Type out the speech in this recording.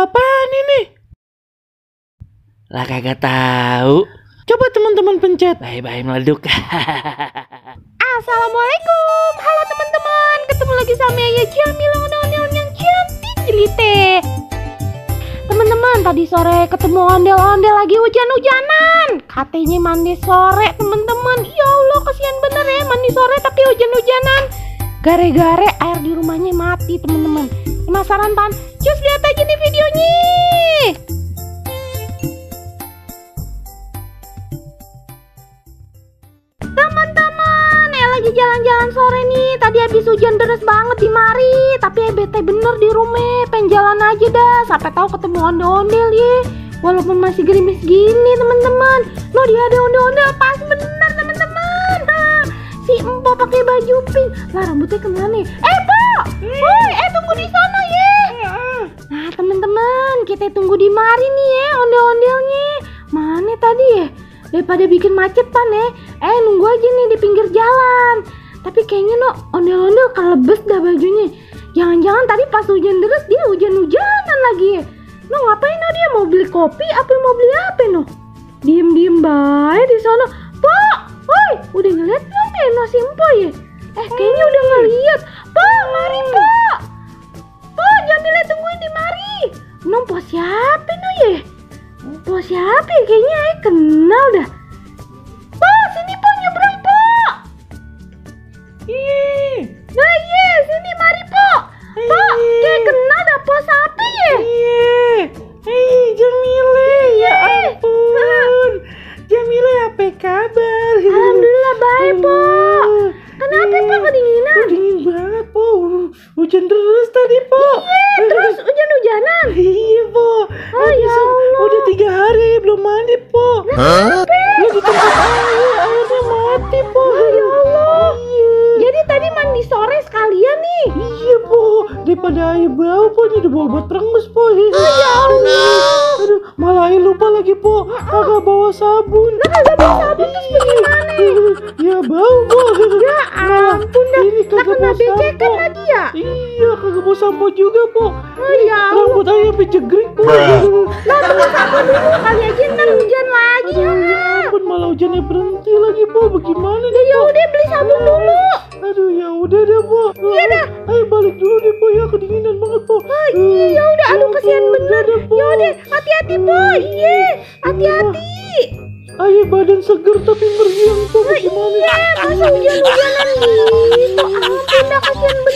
apaan ini? Lah kagak tahu. Coba teman-teman pencet. Bye-bye meleduk. Assalamualaikum. Halo teman-teman. Ketemu lagi sama Ayah Jamila ondel-ondel yang cantik jelite. Teman-teman, tadi sore ketemu ondel-ondel lagi hujan-hujanan. Katanya mandi sore, teman-teman. Ya Allah, kasihan bener ya mandi sore tapi hujan-hujanan. Gare-gare air di rumahnya mati, teman-teman. Penasaran pan? Cus lihat aja nih videonya. Teman-teman, lagi jalan-jalan sore nih. Tadi habis hujan deras banget di mari. Tapi bete bener di rumah. Pengen jalan aja dah. Sampai tahu ketemu ondel-ondel ya. Walaupun masih gerimis gini, teman-teman. Loh, dia ada ondel-ondel pas bener, teman-teman. Si Empo pakai baju pink. Lah, rambutnya kemana? Po! Woi, tunggu di sana ya. Nah, teman-teman, kita tunggu di mari nih ya ondel-ondelnya. Mana tadi ya? Daripada bikin macet pan ya. Nunggu aja nih di pinggir jalan. Tapi kayaknya ondel-ondel kelebes dah bajunya. Jangan-jangan tadi pas hujan deras dia hujan-hujanan lagi ya. Ngapain dia mau beli kopi apa mau beli apa Diem-diem baik di sana. Po, woi, udah ngeliat belum ya si Empo ya? Kayaknya udah ngeliat. Po, mari po. Po, Jamila tungguin di mari. Po siapa ya? Po siapa ya? Kayaknya kenal dah. Po, sini po, nyebrang po. Nah iya, sini mari po. Po, kayak kenal dah po siapa ya? Jamila, ya ampun. Jamila, apa kabar? Alhamdulillah baik po. Kenapa po kedinginan? Dingin banget po. Hujan deras tadi po. Iya, terus hujan-hujanan. Iya po. Oh ya Allah. Udah 3 hari belum mandi po. Lu di tempat airnya mati po. Ya Allah. Jadi tadi mandi sore sekalian nih. Iya po. Daripada air bau po, ini udah bawa buat rengus po. Ya Allah. Aduh, malah air lupa lagi po. Kagak bawa sabun. Kagak bawa sabun terus bagaimana? Ya bau po. Ya ampun dah. Ini kagak kena bawa becekan sampo lagi ya? Iya, kagak bawa sampo juga po. Ya Allah. Rambut aja sampai jegrik po. Lah tunggu sampo dulu. Kali aja ntar hujan lagi ya. Ampun, malah hujannya berhenti lagi po. Bagaimana nih Ya po? udah beli sabun dulu. Aduh, ya udah deh po. Iya dah. Ayo balik dulu deh po, ya kedinginan banget po. Iya ya udah, aduh kasihan bener. Ya udah, hati-hati po. Iya, hati-hati. Ayo badan seger tapi meriang po. Bagaimana? Iya, masa hujan-hujanan gitu. Ampun dah, kasihan bener.